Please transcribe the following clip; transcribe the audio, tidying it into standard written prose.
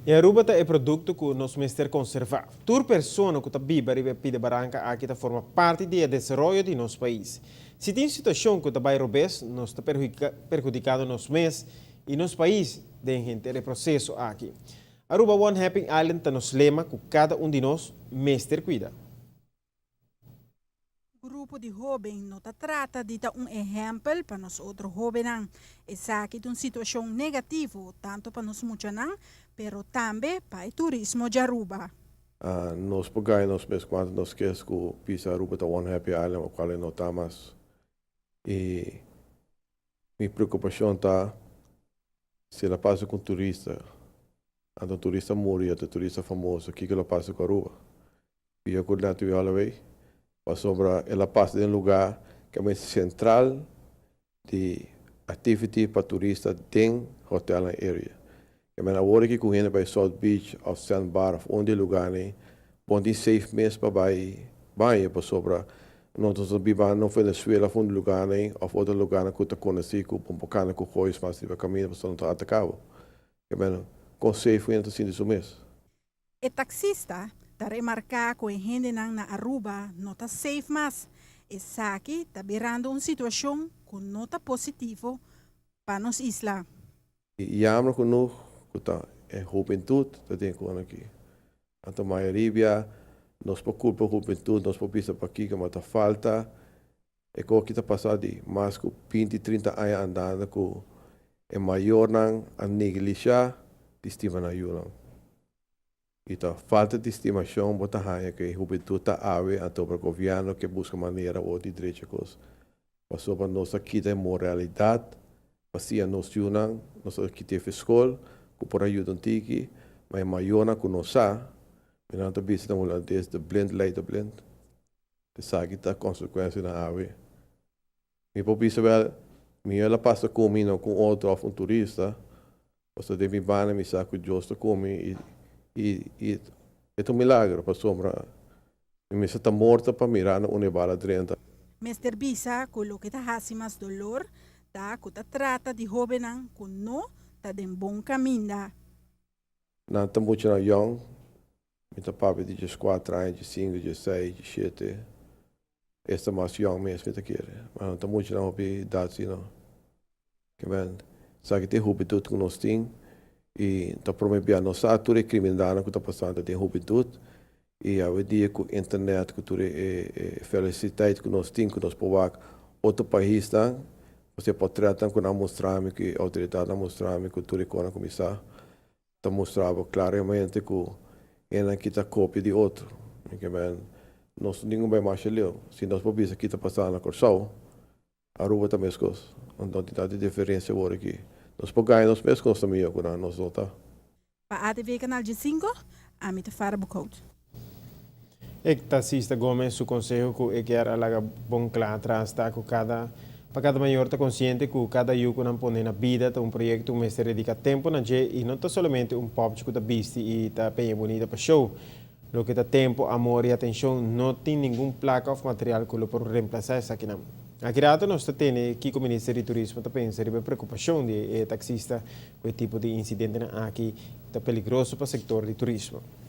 E Aruba ta e producto cu nos mester conserva. Tur persona cu ta biba riba e pida baranca aki ta forma parti di e desaroyo di nos pais. Si tin situacion cu ta bay robes, nos ta perhudicando nos mes y nos pais den henter e proceso aki. Aruba One Happy Island ta nos lema cu cada un di nos mester cuida. Grupo di hoben no ta trata di ta un ehempel pa nos otro hobennan. Esaki ta un situacion negativo tanto pa nos muchanan, pero tambe pa e turismo di Aruba. Nos por gaya nos mes cuanto nos kies cu bisa Aruba ta one happy island, cual e no ta mas. Y mi preocupacion ta si el a pasa cu un turista, anto un turista muri o ta turista famoso, kico lo pasa cu Aruba? Pia cu Natalie Holloway pasobra el a pasa den lugar cu a mester central di activity pa turista den hotelnan area. E men awor aki cu hende bay South Beach of Sandbar of un di e lugarnan bon tin safe mes pa bay baña pasobra no ta biba na Venezuela of un di lugarnan of otro lugarnan cu ta conoci cu bon por cana cu hoyos mas riba caminda pasobra no ta ataca bo. E men con safe hende ta sinti su mes. E taxista ta remarca cu e hendenan na Aruba no ta safe mas. Esaki ta birando un situacion cu no ta positivo pa nos isla. Jammer genoeg cu ta e hubentud ta den con aki. Anto mayoria nos por culpa hubentud, nos por bisa pakico, ma ta falta e cos ki ta pasa di mas cu 20, 30 aña andando cu e mayornan a neglisha di stima nan yunan. Y ta falta di stimacion bo ta haya cu e hubentud ta awe, anto pa gobierno ke busca manera o di drecha cos. Pasobra nos a kita e moralidad pa siña nos yunan, nos a kita e scol cu por a yuda un tiki, ma e mayornan cu no sa, mi nan ta bisa na hulandes de blind leid de blind. Esaki ta consecuencianan awe. Mi por bisa wel, mi el a pasa cu mi no cu otro of un turista, pasobra den mi banda mi sa cu Dios ta cu mi y y y e ta un milagro pasobra mi mester ta morto pa mira na unda e bala drenta. Mester bisa cu loke ta haci mas dolor ta cu ta trata di hobennan cu no ta den bon caminda. Nan ta muchanan yong, mi ta papia di 14 aña, 15, 16, 17. Esta mas yong mes mi ta kere. Ma no ta muchanan hopi edad si no. Ke men, esaki ta e hubentud ku nos tin i ta prome bia nos sa tur e kriminalnan ku ta pasando den hubentud i awendia ku internet ku tur e felisiteit ku nos tin ku nos por wak otro paisnan, osea potretnan ku nan a mustra mi ku e outoridatnan a mustra mi ku tur e kosnan ku mi sa. Ta mustra bo claramente cu enan ki ta copia di otro. Ke men, nos no tin cu bay masha leu. Si nos por bisa ki ta pasa na Corsou, Aruba ta mescos. No tin tanto diferencia awor aki. Nos por gaya nos mes cu nos ta miyo cu nan, nos no ta. Pa ATV Canal 15, ami ta Farah Boekhout. E taxista Gomez su conseho cu e kier a laga bon cla atras ta cu cada pa cada mayor ta consciente cu cada yu cu nan pone na bida ta un proyecto cu mester dedica tempo na dje y no ta solamente un popchi cu ta bisti y ta peña bunita pa show. Loke ta tempo, amor y atencion no tin ningun placa of material cu lo por reemplaza esakinan. Aki rato nos ta tene kico Minister di Turismo ta pensa riba e preocupacion di e taxista cu e tipo di incidentenan aki ta peligroso pa sector di turismo.